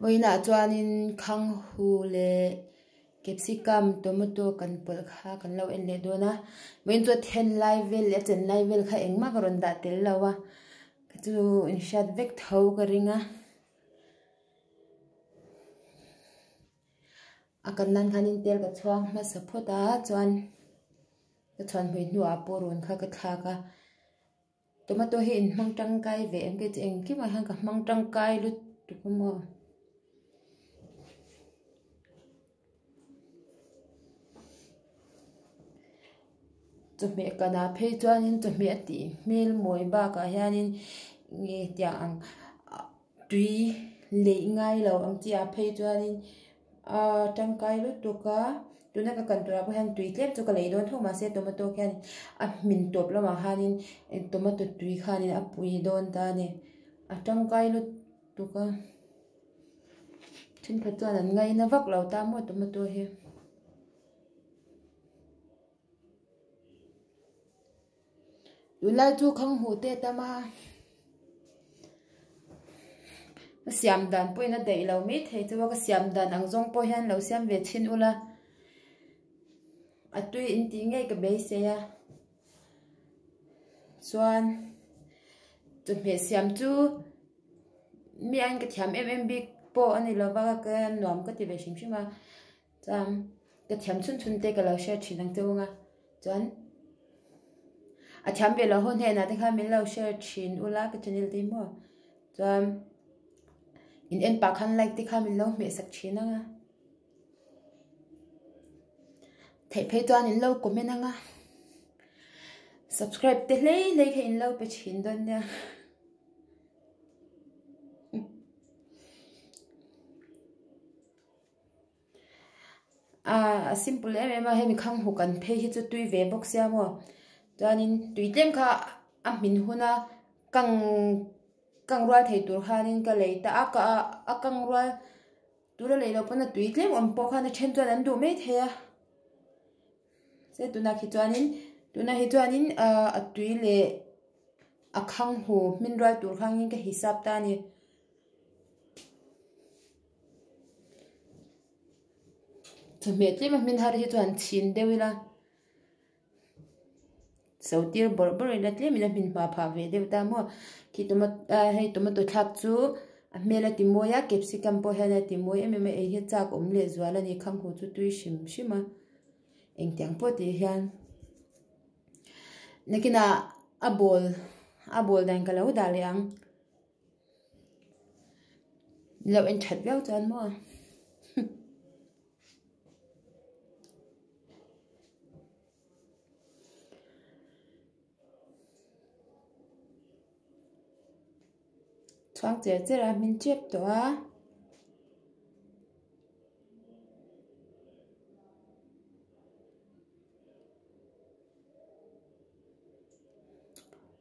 Vawiinah chuanin khanghu leh capsicum tomato kan pawlh kha kan lo en leh dawn a vawiin chu a then lai vel leh a chen lai vel kha engmah ka rawn dah tel lo a chu inhriat vek tho ka ring a. A kan nan khanin tel ka chhuang hmasa phawt a chuan ka chhuan hmui hnuah purun kha ka thlak a tomato hi in hmang tangkai ve em kei chu engkimah hian ka hmang tangkai lutuk a maw. Chawhmeh kanah phei chuanin chawhmeh a tih hmel mawi bakah hianin nge tiang ang tui leih ngai lo ang chi ah phei chuanin aa tangkai lutuk a tuna ka kan turah pawh hian tui tlem chu ka lei dawn tho mahse tomato khian a hmin tawp lamah khanin tomato tui khanin a pui dawn ta a ni a tangkai lutuk a thenkhat chuan an ngaina vak lo ta maw tomato hi. Tunlai chu khanghu te a tam a ka siam dan pawhin a daih lo mai thei chu a ka siam dan ang zawng pawh hian lo siam ve thin ula a tui in tih ngei ka beisei a chuan chawhmeh siam chu mi aiin ka thiam em em bik pawh a ni lova ka nuam ka ti ve hrim hrim a. Chuan ka thiam chhun chhun te ka lo share thin ang che ung a, chuan a thiam ve loh ho hnenah te khan min lo share thin ula ka channel te hi maw chuan in en pah khan like te kha min lo hmeh sak thin ang a, theih phei chuan in lo comment ang a, subscribe te hlei hlei kha in lo pe thin dawn nia. Aaa a simple em em a hemi khang huk an phei hi chu tui ve bawk sia maw chuanin tui tlem kha a hmin hun a kang kang rual thei tur khanin ka lei ta a ka a kang rual tura lei loh pawn a tui tlem awm pawh khan a then chuan an duh mai thei a se tunah khi chuanin tunah hi chuanin aaa a tui leh a khang hu hmin rual tur khangin ka hisap ta a ni. Chawhmeh tlem a hmin har hi chuan chhin deuh ila so tir bawrh bawrh ila tlem in a hmin hma phah ve deuh ta maw khi tomato hei tomato thlak chu a hmel a ti mawi a capsicum pawh hian a ti mawi em em a ei hi chak awm leh zual a ni khang hu chu tui hrim hrim a engtiang pawh tih hian nakinah a ball a ball dan ka lo dah leh ang. Lo en that viau chuan maw chhuang cher cher a hmin tep tawh a.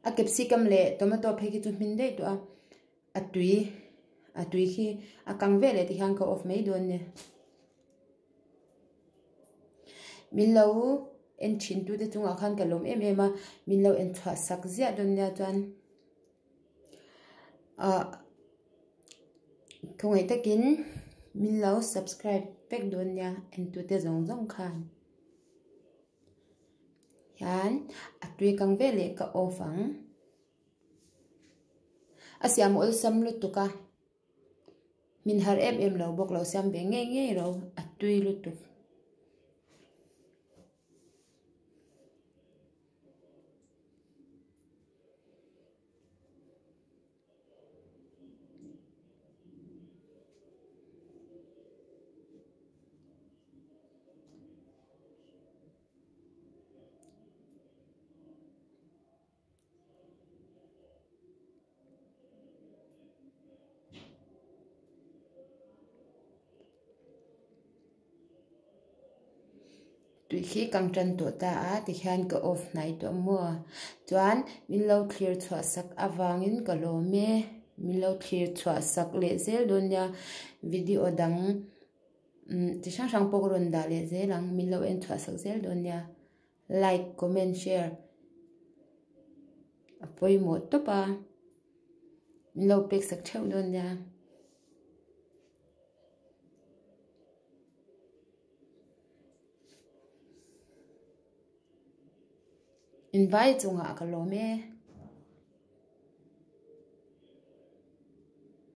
A capsicum leh tomato phei khi chu hmin daih tawh a a tui a tui khi a kang vel leh tikhian ka off mai dawn nia min lo en thin tu te chungah khan ka lawm em em a min lo en chhuah sak ziah dawn nia chuan ah khawngaih takin min lo subscribe vek dawn nia en tu te zawng zawng khan. Hian a tui kang vel leh ka off ang. A siam awlsam lutuk a, min har em em lo bawk lo siam ve ngei ngei ro a tui lutuk. Tui khi kang tan tawh ta a tikhian ka off hnai tawh maw chuan min lo thlir chhuah sak avangin ka lawm e min lo thlir chhuah sak leh zel dawn nia video dang umm chi hrang hrang pawh ka rawn dah leh zel ang min lo en chhuah sak zel dawn nia like comment share a pawimawh tawp a min lo pek sak theuh dawn nia. In vai chungah ka lawm e.